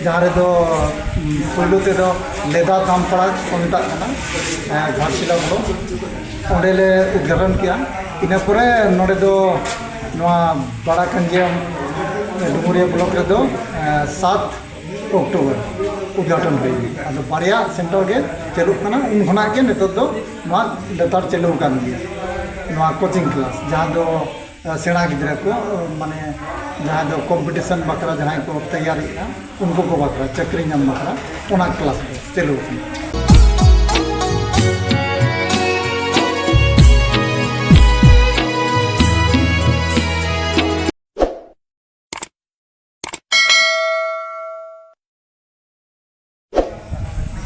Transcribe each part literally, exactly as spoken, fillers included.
ᱡᱟᱦᱟᱸ ᱨᱮᱫᱚ, ᱩᱢ, ᱯᱳᱭᱞᱳ ᱛᱮᱫᱚ ᱞᱮᱫᱟ ᱫᱟᱢᱯᱟᱲᱟ ᱠᱚ ᱢᱮᱛᱟᱜ ᱠᱟᱱᱟ, ᱮᱸ, ᱜᱷᱟᱴᱥᱤᱞᱟ ᱵᱞᱚᱠ, ᱚᱸᱰᱮ ᱞᱮ ᱩᱫᱽᱜᱷᱟᱴᱚᱱ ᱠᱮᱜᱼᱟ᱾ ᱤᱱᱟᱹ ᱯᱚᱨᱮ ᱱᱚᱰᱮ ᱫᱚ ᱱᱚᱣᱟ ᱵᱟᱲᱟ ᱠᱟᱧᱡᱤᱭᱟᱢ ᱰᱩᱢᱩᱨᱤᱭᱟᱹ ᱵᱞᱚᱠ ᱨᱮᱫᱚ, ᱮᱸ, ᱥᱟᱛ ᱚᱠᱴᱳᱵᱚᱨ ᱩᱫᱽᱜᱷᱟᱴᱚᱱ ᱦᱩᱭ ᱮᱱᱟ᱾ ᱟᱫᱚ ᱵᱟᱨᱭᱟ ᱥᱮᱱᱴᱟᱨ ᱜᱮ ᱪᱟᱹᱞᱩᱜ ᱠᱟᱱᱟ᱾ ᱩᱱ ᱠᱷᱚᱱᱟᱜ ᱜᱮ ᱱᱤᱛᱚᱜ ᱫᱚ ᱱᱚᱣᱟ ᱞᱮᱛᱟᱲ ᱪᱟᱹᱞᱩ ᱟᱠᱟᱱ ᱜᱮᱭᱟ, ᱱᱚᱣᱟ ᱠᱳᱪᱤᱝ ᱠᱞᱟᱥ, ᱡᱟᱦᱟᱸ ᱫᱚ ᱥᱮᱬᱟ ᱜᱤᱫᱽᱨᱟᱹ ᱠᱚ, ᱢᱟᱱᱮ ᱡᱟᱦᱟᱸᱭ ᱫᱚ ᱠᱚᱢᱯᱤᱴᱤᱥᱚᱱ ᱵᱟᱠᱷᱨᱟ ᱡᱟᱦᱟᱸᱭ ᱠᱚ ᱛᱮᱭᱟᱨᱤᱜᱼᱟ, ᱩᱱᱠᱩ ᱠᱚ ᱵᱟᱠᱷᱨᱟ, ᱪᱟᱹᱠᱨᱤ ᱧᱟᱢ ᱵᱟᱠᱷᱨᱟ ᱚᱱᱟ ᱠᱞᱟᱥ ᱫᱚ ᱪᱟᱹᱞᱩ ᱟᱠᱟᱱᱟ᱾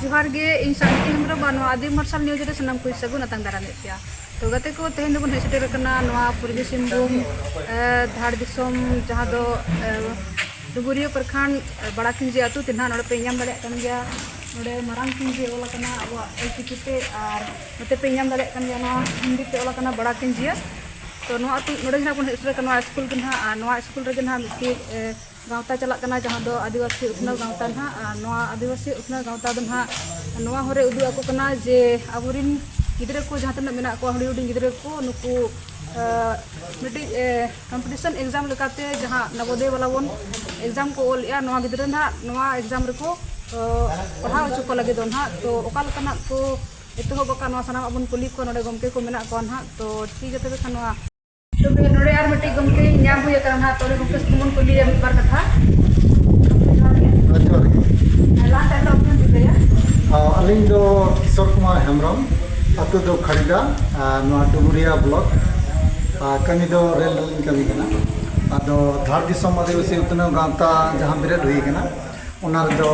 ᱡᱚᱦᱟᱨ ᱜᱮ, ᱤᱧ ᱥᱟᱱᱛᱤ ᱦᱮᱢᱵᱨᱚᱢ ᱟᱨ ᱱᱚᱣᱟ ᱟᱹᱫᱤᱢ ᱢᱟᱨᱥᱟᱞ ᱱᱤᱭᱩᱡᱽ ᱨᱮ ᱥᱟᱱᱟᱢ ᱠᱚᱧ ᱥᱟᱹᱜᱩᱱ ᱟᱛᱟᱝ ᱫᱟᱨᱟᱢᱮᱫ ᱯᱮᱭᱟ᱾ ᱛᱚ ᱜᱟᱛᱮ ᱠᱚ, ᱛᱮᱦᱮᱧ ᱫᱚᱵᱚᱱ ᱦᱮᱡ ᱥᱮᱴᱮᱨ ᱟᱠᱟᱱᱟ ᱱᱚᱣᱟ ᱯᱩᱨᱵᱤ ᱥᱤᱝᱵᱷᱩᱢ, ᱮ, ᱫᱷᱟᱲ ᱫᱤᱥᱚᱢ, ᱡᱟᱦᱟᱸ ᱫᱚ, ᱮ, ᱰᱩᱢᱩᱨᱤᱭᱟᱹ ᱯᱨᱚᱠᱷᱚᱸᱰ, ᱮ, ᱵᱟᱲᱟ ᱠᱤᱧᱡᱤ ᱟᱹᱛᱩ ᱛᱮ ᱱᱟᱦᱟᱜ᱾ ᱱᱚᱰᱮ ᱯᱮ ᱧᱟᱢ ᱫᱟᱲᱮᱭᱟᱜ ᱠᱟᱱ ᱜᱮᱭᱟ, ᱱᱚᱰᱮ ᱢᱟᱨᱟᱝ ᱠᱤᱧᱡᱤ ᱚᱞ ᱟᱠᱟᱱᱟ ᱟᱵᱚᱣᱟᱜ ᱚᱞ ᱪᱤᱠᱤ ᱛᱮ, ᱟᱨ ᱱᱚᱛᱮ ᱯᱮ ᱧᱟᱢ ᱫᱟᱲᱮᱭᱟᱜ ᱠᱟᱱ ᱜᱮᱭᱟ, ᱱᱚᱣᱟ ᱦᱤᱱᱫᱤ ᱛᱮ ᱚᱞ ᱟᱠᱟᱱᱟ ᱵᱟᱲᱟ ᱠᱤᱧᱡᱤᱭᱟ᱾ ᱛᱚ ᱱᱚᱣᱟ ᱟᱹᱛᱩ, ᱱᱚᱰᱮ ᱜᱮ ᱱᱟᱦᱟᱜ ᱵᱚᱱ ᱦᱮᱡ ᱥᱮᱴᱮᱨ ᱟᱠᱟᱱᱟ ᱱᱚᱣᱟ ᱥᱠᱩᱞ ᱜᱮ ᱱᱟᱦᱟᱜ, ᱟᱨ ᱱᱚᱣᱟ ᱥᱠᱩᱞ ᱨᱮᱜᱮ ᱱᱟᱦᱟᱜ ᱢᱤᱫᱴᱤᱡ, ᱮ, ᱜᱟᱶᱛᱟ ᱪᱟᱞᱟᱜ ᱠᱟᱱᱟ, ᱡᱟᱦᱟᱸ ᱫᱚ ᱟᱹᱫᱤᱵᱟᱹᱥᱤ ᱩᱛᱱᱟᱹᱣ ᱜᱟᱶᱛᱟ ᱱᱟᱦᱟᱜ᱾ ᱟᱨ ᱱᱚᱣᱟ ᱟᱹᱫᱤᱵᱟᱹᱥᱤ ᱩᱛᱱᱟᱹᱣ ᱜᱟᱶᱛᱟ ᱫᱚ ᱱᱟᱦᱟᱜ ᱱᱚᱣᱟ ᱦᱚᱨᱮ ᱩᱫᱩᱜ ᱟᱠᱚ ᱠᱟᱱᱟ ᱡᱮ ᱟᱵᱚᱨᱮᱱ ᱜᱤᱫᱽᱨᱟᱹ ᱠᱚ ᱡᱟᱦᱟᱸ ᱛᱤᱱᱟᱹᱜ ᱢᱮᱱᱟᱜ ᱠᱚᱣᱟ, ᱦᱩᱰᱤᱧ ᱦᱩᱰᱤᱧ ᱜᱤᱫᱽᱨᱟᱹ ᱠᱚ, ᱱᱩᱠᱩ, ᱟᱸ, ᱢᱤᱫᱴᱤᱡ, ᱮ, ᱠᱚᱢᱯᱤᱴᱤᱥᱚᱱ ᱮᱠᱡᱟᱢ ᱞᱮᱠᱟᱛᱮ ᱡᱟᱦᱟᱸ ᱱᱟᱵᱳᱫᱚᱭ ᱵᱟᱞᱟ ᱵᱚᱱ ᱮᱠᱡᱟᱢ ᱠᱚ ᱚᱞᱮᱜᱼᱟ, ᱱᱚᱣᱟ ᱜᱤᱫᱽᱨᱟᱹ ᱱᱟᱦᱟᱜ ᱱᱚᱣᱟ ᱮᱠᱡᱟᱢ ᱨᱮᱠᱚ, ᱚ, ᱯᱟᱲᱦᱟᱣ ᱦᱚᱪᱚ ᱠᱚ ᱞᱟᱹᱜᱤᱫ ᱫᱚ ᱱᱟᱦᱟᱜ᱾ ᱛᱚ ᱚᱠᱟ ᱞᱮᱠᱟᱱᱟᱜ ᱠᱚ ᱮᱛᱚᱦᱚᱵ ᱟᱠᱟᱫ, ᱱᱚᱣᱟ ᱥᱟᱱᱟᱢᱟᱜ ᱵᱚᱱ ᱠᱩᱞᱤ ᱠᱚᱣᱟ᱾ ᱱᱚᱰᱮ ᱜᱚᱢᱠᱮ ᱠᱚ ᱢᱮᱱᱟᱜ ᱠᱚᱣᱟ ᱱᱟᱦᱟᱜ᱾ ᱛᱚ ᱴᱷᱤᱠ ᱜᱮᱭᱟ, ᱛᱚᱵᱮ ᱠᱷᱟᱱ ᱱᱚᱣᱟ ᱛᱚᱵᱮ ᱱᱚᱰᱮ ᱟᱨ ᱢᱤᱫᱴᱤᱡ ᱜᱚᱢᱠᱮ ᱧᱟᱢ ᱦᱩᱭ ᱟᱠᱟᱱᱟ ᱱᱟᱦᱟᱜ, ᱛᱚ ᱩᱱᱤ ᱜᱚᱢᱠᱮ ᱥᱟᱛᱮ ᱵᱚᱱ ᱠᱩᱞᱤᱭᱟ ᱢᱤᱫ ᱵᱟᱨ ᱠᱟᱛᱷᱟ᱾ ᱡᱚᱦᱟᱨ ᱜᱮ᱾ ᱦᱮᱸ, ᱡᱚᱦᱟᱨ ᱜᱮ᱾ ᱟᱨ ᱞᱟᱦᱟ ᱥᱮᱫ ᱫᱚ ᱚᱠᱚᱭᱮᱢ ᱴᱷᱤᱠᱟᱹᱭᱟ? ᱟᱹᱞᱤᱧ ᱫᱚ ᱠᱤᱥᱳᱨ ᱠᱩᱢᱟᱨ ᱦᱮᱢᱵᱨᱚᱢ, ᱟᱹᱛᱩ ᱫᱚ ᱠᱷᱟᱲᱤᱫᱟ, ᱟᱨ ᱱᱚᱣᱟ ᱰᱩᱢᱩᱨᱤᱭᱟ ᱵᱞᱚᱠ, ᱟᱨ ᱠᱟᱹᱢᱤ ᱫᱚ ᱨᱮᱞ ᱨᱮᱞᱤᱧ ᱠᱟᱹᱢᱤ ᱠᱟᱱᱟ᱾ ᱟᱫᱚ ᱫᱷᱟᱲ ᱫᱤᱥᱚᱢ ᱟᱹᱫᱤᱵᱟᱹᱥᱤ ᱩᱛᱱᱟᱹᱣ ᱜᱟᱶᱛᱟ ᱡᱟᱦᱟᱸ ᱵᱮᱨᱮᱫ ᱦᱩᱭ ᱠᱟᱱᱟ, ᱚᱱᱟ ᱨᱮᱫᱚ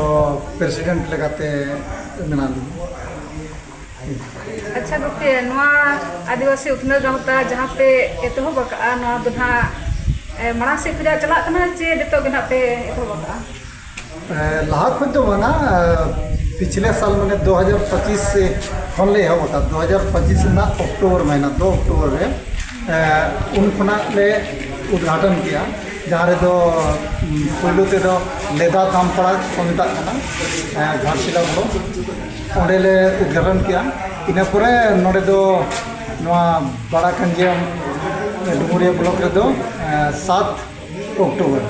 ᱯᱨᱮᱥᱤᱰᱮᱱᱴ ᱞᱮᱠᱟᱛᱮ ᱢᱮᱱᱟᱜ ᱞᱤᱧᱟ᱾ ᱟᱪᱪᱷᱟ ᱜᱚᱢᱠᱮ, ᱱᱚᱣᱟ ᱟᱹᱫᱤᱵᱟᱹᱥᱤ ᱩᱛᱱᱟᱹᱣ ᱜᱟᱶᱛᱟ ᱡᱟᱦᱟᱸ ᱯᱮ ᱮᱛᱚᱦᱚᱵ ᱟᱠᱟᱫᱼᱟ, ᱱᱚᱣᱟ ᱫᱚ ᱱᱟᱦᱟᱜ, ᱮ, ᱢᱟᱲᱟᱝ ᱥᱮᱫ ᱠᱷᱚᱱᱟᱜ ᱪᱟᱞᱟᱜ ᱠᱟᱱᱟ ᱪᱮ ᱱᱤᱛᱚᱜ ᱜᱮ ᱱᱟᱦᱟᱜ ᱯᱮ ᱮᱛᱚᱦᱚᱵ ᱟᱠᱟᱫᱼᱟ? ᱮ, ᱞᱟᱦᱟ ᱠᱷᱚᱱ ᱫᱚ ᱵᱟᱝᱟ, ᱮ, ᱯᱤᱪᱷᱞᱮ ᱥᱟᱞ ᱢᱟᱱᱮ ᱫᱩ ᱦᱟᱡᱟᱨ ᱯᱚᱸᱪᱤᱥ ᱠᱷᱚᱱ ᱞᱮ ᱮᱦᱚᱵ ᱟᱠᱟᱫᱟ᱾ ᱫᱩ ᱦᱟᱡᱟᱨ ᱯᱚᱸᱪᱤᱥ ᱨᱮᱱᱟᱜ ᱚᱠᱴᱳᱵᱚᱨ ᱢᱟᱹᱦᱱᱟᱹ, ᱫᱩ ᱚᱠᱴᱳᱵᱚᱨ ᱨᱮ, ᱮ, ᱩᱱ ᱠᱷᱚᱱᱟᱜ ᱞᱮ ᱩᱫᱽᱜᱷᱟᱴᱚᱱ ᱠᱮᱜᱼᱟ᱾ ᱡᱟᱦᱟᱸ ᱨᱮᱫᱚ ᱩᱢ, ᱯᱳᱭᱞᱳ ᱛᱮᱫᱚ ᱞᱮᱫᱟ ᱫᱟᱢᱯᱟᱲᱟ ᱠᱚ ᱢᱮᱛᱟᱜ ᱠᱟᱱᱟ, ᱮᱸ, ᱜᱷᱟᱴᱥᱤᱞᱟ ᱵᱞᱚᱠ, ᱚᱸᱰᱮ ᱞᱮ ᱩᱫᱽᱜᱷᱟᱴᱚᱱ ᱠᱮᱜᱼᱟ᱾ ᱤᱱᱟᱹ ᱯᱚᱨᱮ ᱱᱚᱰᱮ ᱫᱚ ᱱᱚᱣᱟ ᱵᱟᱲᱟ ᱠᱟᱧᱡᱤᱭᱟᱢ ᱰᱩᱢᱩᱨᱤᱭᱟᱹ ᱵᱞᱚᱠ ᱨᱮᱫᱚ ᱮᱸ, ᱥᱟᱛ ᱚᱠᱴᱳᱵᱚᱨ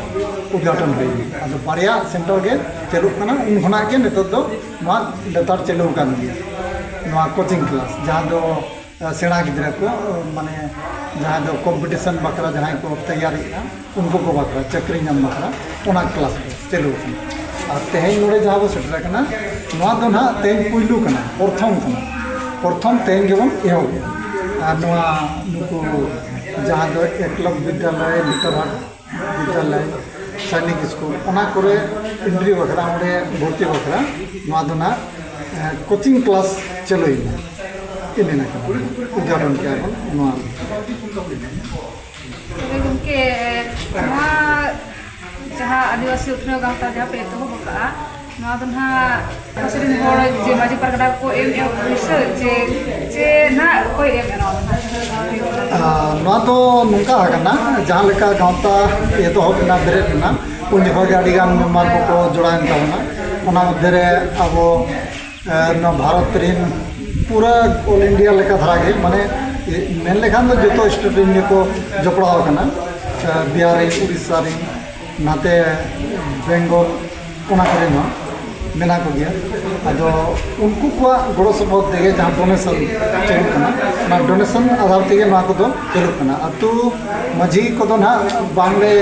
ᱩᱫᱽᱜᱷᱟᱴᱚᱱ ᱦᱩᱭ ᱮᱱᱟ᱾ ᱟᱫᱚ ᱵᱟᱨᱭᱟ ᱥᱮᱱᱴᱟᱨ ᱜᱮ ᱪᱟᱹᱞᱩᱜ ᱠᱟᱱᱟ᱾ ᱩᱱ ᱠᱷᱚᱱᱟᱜ ᱜᱮ ᱱᱤᱛᱚᱜ ᱫᱚ ᱱᱚᱣᱟ ᱞᱮᱛᱟᱲ ᱪᱟᱹᱞᱩ ᱟᱠᱟᱱ ᱜᱮᱭᱟ, ᱱᱚᱣᱟ ᱠᱳᱪᱤᱝ ᱠᱞᱟᱥ, ᱡᱟᱦᱟᱸ ᱫᱚ ᱥᱮᱬᱟ ᱜᱤᱫᱽᱨᱟᱹ ᱠᱚ, ᱢᱟᱱᱮ ᱡᱟᱦᱟᱸᱭ ᱫᱚ ᱠᱚᱢᱯᱤᱴᱤᱥᱚᱱ ᱵᱟᱠᱷᱨᱟ ᱡᱟᱦᱟᱸᱭ ᱠᱚ ᱛᱮᱭᱟᱨᱤᱜᱼᱟ, ᱩᱱᱠᱩ ᱠᱚ ᱵᱟᱠᱷᱨᱟ, ᱪᱟᱹᱠᱨᱤ ᱧᱟᱢ ᱵᱟᱠᱷᱨᱟ ᱚᱱᱟ ᱠᱞᱟᱥ ᱫᱚ ᱪᱟᱹᱞᱩ ᱟᱠᱟᱱᱟ᱾ ᱟᱨ ᱛᱮᱦᱮᱧ ᱱᱚᱰᱮ ᱡᱟᱦᱟᱸ ᱵᱚ ᱥᱮᱴᱮᱨ ᱟᱠᱟᱱᱟ, ᱱᱚᱣᱟ ᱫᱚ ᱱᱟᱦᱟᱜ ᱛᱮᱦᱮᱧ ᱯᱩᱭᱞᱩ ᱠᱟᱱᱟ, ᱯᱨᱚᱛᱷᱚᱢ ᱠᱟᱱᱟ, ᱯᱨᱚᱛᱷᱚᱢ ᱛᱮᱦᱮᱧ ᱜᱮᱵᱚᱱ ᱮᱦᱚᱵᱮᱜᱼᱟ᱾ ᱟᱨ ᱱᱚᱣᱟ ᱱᱩᱠᱩ ᱡᱟᱦᱟᱸ ᱫᱚ ᱮᱠᱞᱚᱵᱽ ᱵᱤᱫᱽᱫᱟᱞᱚᱭ, ᱞᱤᱴᱟᱨ ᱦᱟᱴ ᱵᱤᱫᱽᱫᱟᱞᱚᱭ, ᱥᱟᱭᱱᱤᱠ ᱥᱠᱩᱞ, ᱚᱱᱟ ᱠᱚᱨᱮ ᱮᱱᱴᱨᱤ ᱵᱟᱠᱷᱨᱟ, ᱚᱸᱰᱮ ᱵᱷᱚᱨᱛᱤ ᱵᱟᱠᱷᱨᱟ ᱱᱚᱣᱟ ᱫᱚ ᱱᱟᱜ ᱠᱳᱪᱤᱝ ᱠᱞᱟᱥ ᱪᱟᱹᱞᱩᱭᱮᱱᱟ᱾ ᱤᱱᱟᱹ ᱠᱟᱱᱟ, ᱩᱫᱽᱜᱷᱟᱴᱚᱱ ᱠᱮᱜᱼᱟ ᱵᱚᱱ ᱱᱚᱣᱟ᱾ ᱛᱚᱵᱮ ᱜᱚᱢᱠᱮ, ᱱᱚᱣᱟ ᱡᱟᱦᱟᱸ ᱟᱹᱫᱤᱵᱟᱹᱥᱤ ᱩᱛᱱᱟᱹᱣ ᱜᱟᱶᱛᱟ ᱡᱟᱦᱟᱸ ᱯᱮ ᱮᱛᱚᱦᱚᱵ ᱟᱠᱟᱫᱼᱟ, ᱱᱚᱣᱟ ᱫᱚ ᱱᱟᱦᱟᱜ ᱯᱟᱥᱮ ᱨᱮᱱ ᱦᱚᱲ ᱡᱮ ᱢᱟᱹᱡᱷᱤ ᱯᱟᱨᱜᱟᱱᱟ ᱠᱚ ᱮᱢ ᱮᱢ ᱯᱩᱭᱥᱟᱹ ᱪᱮ, ᱪᱮ ᱱᱟᱦᱟᱜ ᱚᱠᱚᱭ ᱮᱢ ᱮᱢᱟ ᱱᱚᱣᱟ ᱫᱚ ᱱᱟᱦᱟᱜ? ᱟᱨ ᱱᱚᱣᱟ ᱫᱚ ᱱᱚᱝᱠᱟ ᱟᱠᱟᱱᱟ, ᱡᱟᱦᱟᱸ ᱞᱮᱠᱟ ᱜᱟᱶᱛᱟ ᱮᱛᱚᱦᱚᱵ ᱮᱱᱟ, ᱵᱮᱨᱮᱫ ᱮᱱᱟ, ᱩᱱ ᱡᱚᱠᱷᱚᱱ ᱜᱮ ᱟᱹᱰᱤ ᱜᱟᱱ ᱢᱮᱢᱵᱟᱨ ᱠᱚᱠᱚ ᱡᱚᱲᱟᱣᱮᱱ ᱛᱟᱵᱚᱱᱟ᱾ ᱚᱱᱟ ᱢᱚᱫᱽᱫᱷᱮ ᱨᱮ ᱟᱵᱚ, ᱮ, ᱱᱚᱣᱟ ᱵᱷᱟᱨᱚᱛ ᱨᱮᱱ ᱯᱩᱨᱟᱹ ᱚᱞ ᱤᱱᱰᱤᱭᱟ ᱞᱮᱠᱟ ᱫᱷᱟᱨᱟ ᱜᱮ, ᱢᱟᱱᱮ, ᱢᱮᱱ ᱞᱮᱠᱷᱟᱱ ᱫᱚ ᱡᱚᱛᱚ ᱥᱴᱮᱴ ᱨᱮᱱ ᱜᱮᱠᱚ ᱡᱚᱯᱲᱟᱣ ᱟᱠᱟᱱᱟ᱾ ᱮ, ᱵᱤᱦᱟᱨ ᱨᱮᱱ, ᱩᱲᱤᱥᱥᱟ ᱨᱮᱱ, ᱱᱟᱛᱮ ᱵᱮᱝᱜᱚᱞ, ᱚᱱᱟ ᱠᱚᱨᱮ ᱦᱚᱸ ᱢᱮᱱᱟᱜ ᱠᱚᱜᱮᱭᱟ᱾ ᱟᱫᱚ ᱩᱱᱠᱩ ᱠᱚᱣᱟᱜ ᱜᱚᱲᱚ ᱥᱚᱯᱚᱦᱚᱫ ᱛᱮᱜᱮ ᱡᱟᱦᱟᱸ ᱰᱳᱱᱮᱥᱚᱱ ᱪᱟᱹᱞᱩᱜ ᱠᱟᱱᱟ, ᱚᱱᱟ ᱰᱳᱱᱮᱥᱚᱱ ᱟᱫᱷᱟᱨ ᱛᱮᱜᱮ ᱱᱚᱣᱟ ᱠᱚᱫᱚ ᱪᱟᱹᱞᱩᱜ ᱠᱟᱱᱟ᱾ ᱟᱹᱛᱩ ᱢᱟᱹᱡᱷᱤ ᱠᱚᱫᱚ ᱱᱟᱦᱟᱜ ᱵᱟᱝᱞᱮ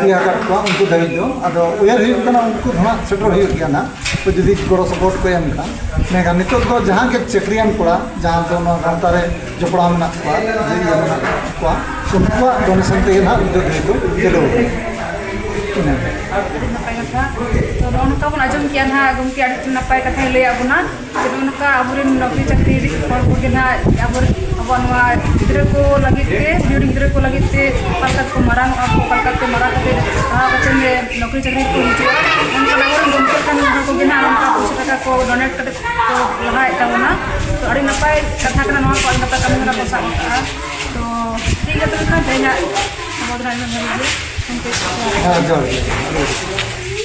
ᱤᱭᱟᱹ ᱟᱠᱟᱫ ᱠᱚᱣᱟ ᱩᱱᱠᱩ ᱫᱷᱟᱹᱵᱤᱡ ᱫᱚ᱾ ᱟᱫᱚ ᱩᱭᱦᱟᱹᱨ ᱦᱩᱭᱩᱜ ᱠᱟᱱᱟ, ᱩᱱᱠᱩ ᱫᱚ ᱱᱟᱦᱟᱜ ᱥᱮᱴᱮᱨ ᱦᱩᱭᱩᱜ ᱜᱮᱭᱟ ᱱᱟᱦᱟᱜ, ᱛᱚ ᱡᱩᱫᱤ ᱜᱚᱲᱚ ᱥᱚᱯᱚᱦᱚᱫ ᱠᱚ ᱮᱢ ᱠᱷᱟᱱ᱾ ᱢᱮᱱᱠᱷᱟᱱ ᱱᱤᱛᱚᱜ ᱫᱚ ᱡᱟᱦᱟᱸ ᱜᱮ ᱪᱟᱹᱠᱨᱤᱭᱟᱱ ᱠᱚᱲᱟ, ᱡᱟᱦᱟᱸ ᱫᱚ ᱱᱚᱣᱟ ᱜᱟᱶᱛᱟ ᱨᱮ ᱡᱚᱯᱲᱟᱣ ᱢᱮᱱᱟᱜ ᱠᱚᱣᱟ, ᱡᱮ ᱤᱭᱟᱹ ᱢᱮᱱᱟᱜ ᱠᱚᱣᱟ, ᱩᱱᱠᱩᱣᱟᱜ ᱰᱳᱱᱮᱥᱚᱱ ᱛᱮᱜᱮ ᱱᱟᱦᱟᱜ ᱱᱤᱛᱚᱜ ᱫᱷᱟᱹᱵᱤᱡ ᱫᱚ ᱪᱟᱹᱞᱩ ᱟᱠᱟᱱᱟ᱾ ᱤᱱᱟᱹ᱾ ᱟᱹᱰᱤ ᱱᱟᱯᱟᱭ ᱠᱟᱛᱷᱟ᱾ ᱛᱚ, ᱱᱚᱜᱼᱚ ᱱᱚᱝᱠᱟ ᱵᱚᱱ ᱟᱸᱡᱚᱢ ᱠᱮᱜᱼᱟ ᱱᱟᱦᱟᱜ, ᱜᱚᱢᱠᱮ ᱟᱹᱰᱤ ᱱᱟᱯᱟᱭ ᱠᱟᱛᱷᱟᱭ ᱞᱟᱹᱭᱟᱫ ᱵᱚᱱᱟ᱾ ᱡᱮ ᱱᱚᱜᱼᱚ ᱱᱚᱝᱠᱟ ᱟᱵᱚᱨᱮᱱ ᱱᱚᱠᱨᱤ ᱪᱟᱹᱠᱨᱤ ᱦᱚᱲ ᱠᱚᱜᱮ ᱱᱟᱦᱟᱜ ᱟᱵᱚᱨᱮᱱ, ᱟᱵᱚᱣᱟᱜ ᱱᱚᱣᱟ ᱜᱤᱫᱽᱨᱟᱹ ᱠᱚ ᱞᱟᱹᱜᱤᱫ ᱛᱮ, ᱦᱩᱰᱤᱧ ᱜᱤᱫᱽᱨᱟᱹ ᱠᱚ ᱞᱟᱹᱜᱤᱫ ᱛᱮ ᱚᱠᱟ ᱞᱮᱠᱟ ᱛᱮᱠᱚ ᱢᱟᱨᱟᱝ ᱚᱜᱼᱟ ᱠᱚ, ᱚᱠᱟ ᱞᱮᱠᱟ ᱛᱮ ᱢᱟᱨᱟᱝ ᱠᱟᱛᱮ ᱯᱟᱲᱦᱟᱣ ᱠᱟᱛᱮ ᱱᱚᱠᱨᱤ ᱪᱟᱹᱠᱨᱤ ᱠᱚ ᱦᱤᱡᱩᱜᱼᱟ, ᱚᱱᱠᱟ ᱟᱵᱚᱨᱮᱱ ᱜᱚᱢᱠᱮ ᱞᱮᱠᱟᱱ ᱦᱚᱲ ᱠᱚᱜᱮ ᱱᱟᱦᱟᱜ ᱱᱚᱝᱠᱟ ᱯᱚᱭᱥᱟ ᱴᱟᱠᱟ ᱠᱚ ᱰᱳᱱᱮᱴ ᱠᱟᱛᱮ ᱠᱚ ᱞᱟᱦᱟᱭᱮᱫ ᱛᱟᱵᱚᱱᱟ᱾ ᱛᱚ, ᱟᱹᱰᱤ ᱱᱟᱯᱟᱭ ᱠᱟᱛᱷᱟ ᱠᱟᱱᱟ, ᱱᱚᱣᱟ ᱠᱚ ᱟᱹᱰᱤ ᱱᱟᱯᱟᱭ ᱠᱟᱹᱢᱤ ᱦᱚᱨᱟ ᱠᱚ ᱥᱟᱵ ᱟᱠᱟᱫᱼᱟ᱾ ᱛᱚ, ᱴᱷᱤᱠ ᱜᱮᱭᱟ, ᱛᱚᱵᱮ ᱠᱷᱟᱱ ᱛᱮᱦᱮᱧᱟᱜ ᱠᱷᱚᱵᱚᱨ ᱫᱚ ᱱᱟᱜ ᱤᱱᱟᱹᱜ ᱫᱷᱟᱹᱵᱤᱡ ᱜᱮ᱾ ᱦᱮᱸ, ᱡᱚᱦᱟᱨ ᱜᱮ᱾